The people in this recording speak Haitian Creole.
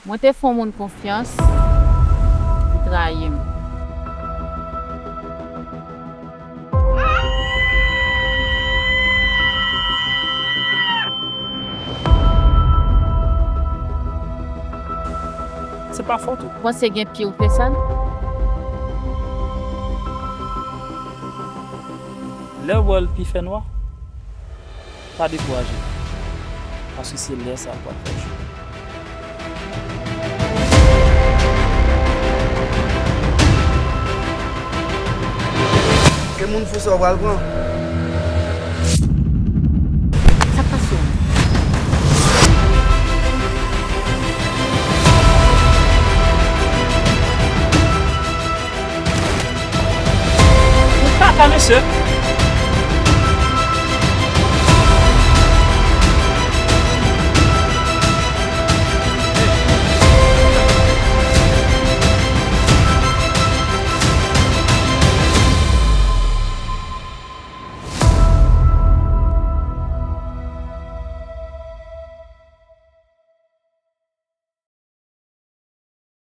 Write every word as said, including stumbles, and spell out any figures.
Mwen te fè yon moun konfyans, li trayi m. Se pa fòt ou. Ou panse gen pi ou ke sa? Lè w wè l pi fè nwa, pa dekouraje, paske se lè sa a l pral fè jou. E moun fou sa w pral pran? Sa k pase w? Ou kaka, mesye.